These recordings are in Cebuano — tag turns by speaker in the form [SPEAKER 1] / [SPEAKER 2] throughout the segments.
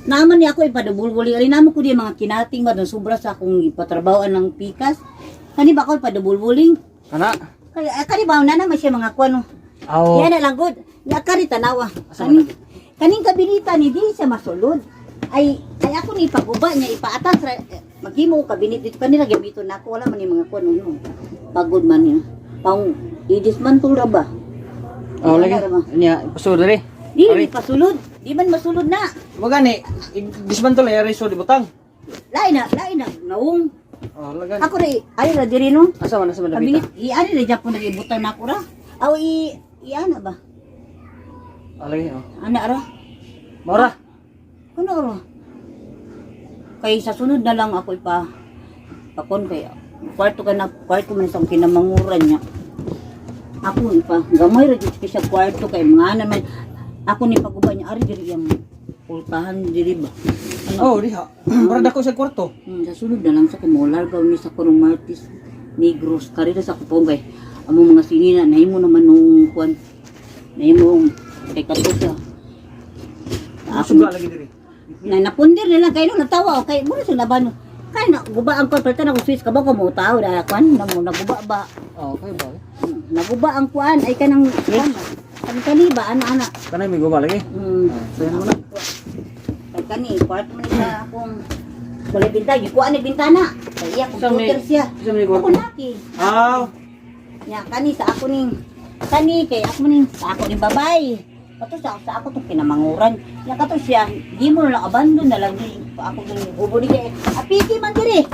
[SPEAKER 1] Naaman ni ako ipadubulbuli. Alin naman ko di mga kinating ba doon sobra sa akong ipatrabahoan ng pikas. Kani ba ako ipadubulbuling?
[SPEAKER 2] Kana.
[SPEAKER 1] Kaya kani ba na naman siya mga kuan, no?
[SPEAKER 2] Aw.
[SPEAKER 1] Yan na lang good. Ya kani tanawa.
[SPEAKER 2] Asa
[SPEAKER 1] Kaning
[SPEAKER 2] man
[SPEAKER 1] kaning kabinita ni di siya masulod. Ay ay ako ni ipaguba niya ipaatas ra eh, maghimo og kabinet dito kanila gamiton nako wala man ni mga kuan, no. Pagod man niya. Pang i-dismantle ra ba?
[SPEAKER 2] Oh, lagi.
[SPEAKER 1] Wala ra ba?
[SPEAKER 2] Nya, pasulod diri.
[SPEAKER 1] Di
[SPEAKER 2] Ari.
[SPEAKER 1] ni pasulod. Di man masulod na.
[SPEAKER 2] Mo gani, dismantle ay ari sud ibutang.
[SPEAKER 1] Lain na naung.
[SPEAKER 2] Oh, lagan.
[SPEAKER 1] Ako ra ay ra diri no.
[SPEAKER 2] Asa man dapita?
[SPEAKER 1] Kabinet i ani ra Japon nagibutang nako ra. Aw i ana ba?
[SPEAKER 2] Ah, lagi oh.
[SPEAKER 1] Ana ra.
[SPEAKER 2] Mora.
[SPEAKER 1] Ano ra? Kay sa sunod na lang ako ipa pakon kay kwarto ka na kwarto man sa kinamanguran niya. Ako ipa gamay ra jud siya kwarto kay mga naman ako ni paguba niya ari diri ang pultahan diri ba. Ano?
[SPEAKER 2] Oh, diha. Mura dako sa kwarto.
[SPEAKER 1] Sa sunod na lang sa kumulargaw ni sa kurong Martis Negros karida sa kupong kay among mga sinina nahimo naman nung kuan nahimo kay kato siya. Ako
[SPEAKER 2] Suga lagi diri.
[SPEAKER 1] Na napundir nila kay no natawa kay mo sa laban kay na guba ang kuan palitan ako switch ka ba ko mo tao da kuan na mo naguba ba.
[SPEAKER 2] Oh, kay ba?
[SPEAKER 1] Naguba ang kuan ay kanang kuan ba kan kani ba ana ana.
[SPEAKER 2] Kanay may guba lagi. Sayan mo na.
[SPEAKER 1] Kay kani kwarto man sa akong wala bintana gikuan ni bintana kay iya computer siya.
[SPEAKER 2] Sa may
[SPEAKER 1] Ako
[SPEAKER 2] kwarto.
[SPEAKER 1] naki.
[SPEAKER 2] Ah,
[SPEAKER 1] Nya kani sa ako ning kani kay ako ning sa ako ning babay. Kato sa ako tong kinamanguran. Nya kato siya, di mo na lang abandon na lang di ako ning ubo ni kay apiki man diri.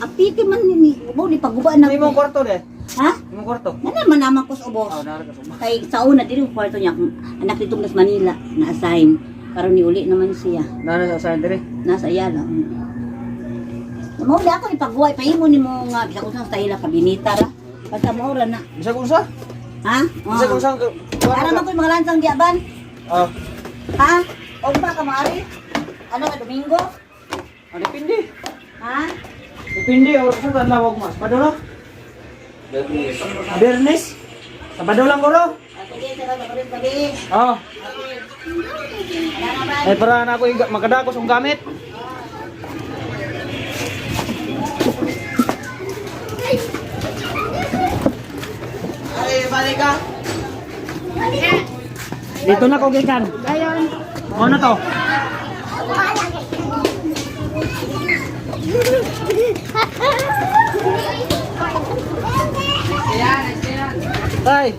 [SPEAKER 1] Apiki man ni ni ubo ni pagubaan na.
[SPEAKER 2] Imong kwarto de.
[SPEAKER 1] Ha?
[SPEAKER 2] Imong kwarto.
[SPEAKER 1] Nana man naman ko sa ubos.
[SPEAKER 2] Ah, nara ka sa
[SPEAKER 1] Kay sa una diri ang kwarto niya akong anak ditong nas Manila na assign. Karon ni uli naman siya.
[SPEAKER 2] Nana sa saan diri.
[SPEAKER 1] Nasa iya lang. Mao na ako ipagbuhay pahimo nimo nga bisag unsang style kabinita ra. Basta mao ra na.
[SPEAKER 2] Bisag unsa?
[SPEAKER 1] Ha?
[SPEAKER 2] Bisag unsa?
[SPEAKER 1] Para man ko'y mga lansang diaban.
[SPEAKER 2] Ah,
[SPEAKER 1] Ha? Og ba ka maari? Ano ka Domingo?
[SPEAKER 2] ah, depende.
[SPEAKER 1] Ha?
[SPEAKER 2] Depende or sa adlaw mas. Padolo? Bernes. Sabado lang guro.
[SPEAKER 1] Ah, sige, sa ka gabi.
[SPEAKER 2] Oh.
[SPEAKER 1] Wala na ba?
[SPEAKER 2] Ay para na ako makadako sa gamit. Ay, balik ka. Dito na ko gikan.
[SPEAKER 1] Dayon.
[SPEAKER 2] Ano to? Tay.